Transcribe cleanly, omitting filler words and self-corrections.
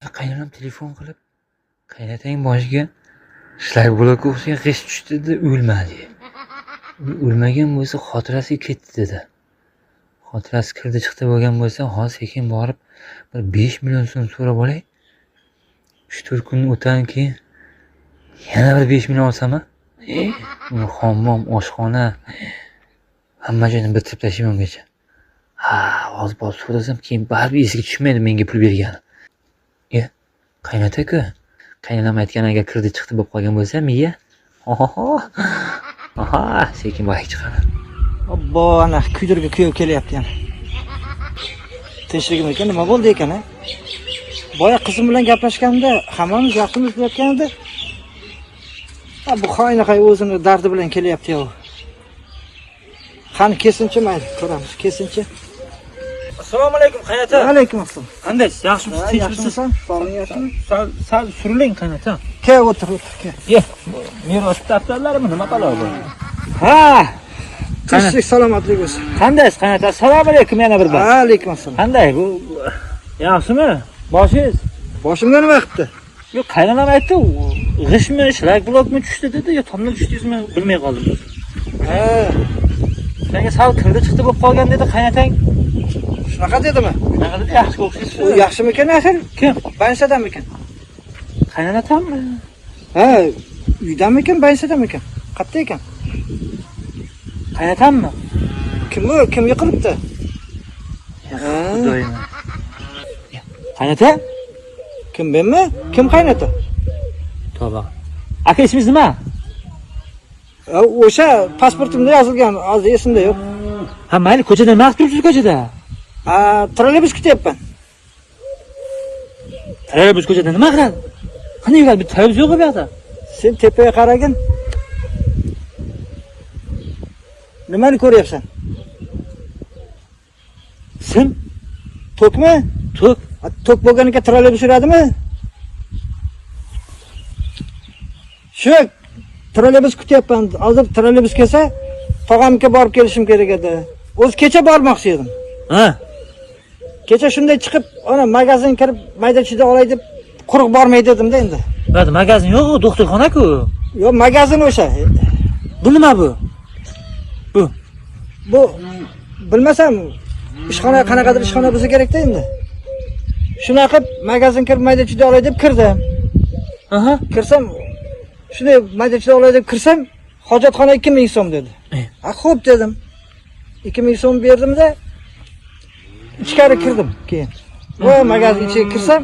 Qaynonam telefon qilib, qaynotang boshiga shlakblokka o'xshagan g'isht tushdi dedi, o'lmadi. O'lmagan bo'lsa xotirasi ketdi dedi. Xotirasi kirdi chiqdi bo'lgan bo'lsa, hozir sekin borib bir 5 million so'm so'rab olay. 3-4 kun o'tdan keyin yana bir 5 million olsam-a? Uni hammom, oshxona, hamma joyini bitirib tashlayman ungacha. Ha, hozir borib so'rasam, keyin baribir esiga tushmaydi menga pul bergani. Qaynota-ku. Qaynonam aytgan agar kirdi chiqdi bo'lib qolgan bo'lsa, miya. Oho. Aha, sekin boyagi chiqaman. Obbo, ana kuydirgi kuyov kelyapti yana. Tinchligimikan, nima bo'ldi ekan, a? Boya qizim bilan gaplashganimda hammamiz yaxshimiz deyotgan edi. Ha, bu hoynahoy o'zini dardi bilan kelyapti yo'q. Qani kelsinchi, mayli, ko'ramiz, kelsinchi. Assalomu alaykum qaynota. Alaykum assalom. Qandaysiz? Yaxshimisiz? Ha, Tinchmisiz? yaxshimisan? Sog'lig'ing yaxshimi? Sal suriling qaynota. Kel, o'tir, o'tir, kel. Ye, meros daftarlarimi nima balo bu? Ha, Tinchlik, salomatlik bo'lsin. qandaysiz qaynota? Assalomu alaykum yana bir bor. Alaykum assalom. Qanday bu? Yaxshimi? Boshingiz? Boshimga nima qilibdi? Yo'q, qaynonam aytdi, g'ishtmi, shlak blokmi tushdi dedi, yo tomdan tushdingizmi, bilmay qoldim. Ha, Senga sal kirdi chiqdi bo'lib qolgan dedi qaynotang. shunaqa dedimi? Shunaqa dedi, yaxshi o'xshaysiz. U yaxshimikan axir? Kim? Bansadamikan? Qaynonatammi? Ha, uydamikan, bansadamikan? Qayerda ekan? Qaynotammi? Kim u? Kim yiqilibdi? Ha, Xudoyim. Qaynota? kim menmi? Kim qaynota? Tavba. Aka ismingiz nima? Ha, o'sha pasportimda yozilgan, hozir esimda yo'q. Ha, mayli, ko'chada nima qilib turibsiz ko'chada? Ha, trolleybus kutyapman. Trolleybus ko'chada nima qiladi? Qanday yuradi? Bir trolleybus yo'q bu yoqda. Sen tepaga qaragin. Nimani ko'ryapsan? Sim, Tokmi? tok. Ha, tok bo'lganiga trolleybus yuradimi? Shu trolleybus kutyapman. Hozir trolleybus kelsa, tog'amga borib kelishim kerak edi. O'zi kecha bormoqchi edim. Ha, Kecha shunday chiqib, ana magazin kirib, mayda-chuyda olay deb quruq bormay dedim-da endi. bu yerda magazin yo'q, u doktorxona-ku. Yo'q, magazin o'sha. Bu nima bu? Bu. Bu bilmasam ishxona, qanaqadir ishxona bo'lsa kerakda endi. Shunaqa qilib magazin kirib mayda-chuyda olay deb kirdim. Aha. Kirsam shunday mayda-chuyda olay deb kirsam, hojatxona 2000 so'm dedi. Ha, xo'p dedim. 2000 so'm berdimda ichkari kirdim keyin. Va magazin ichiga kirsam,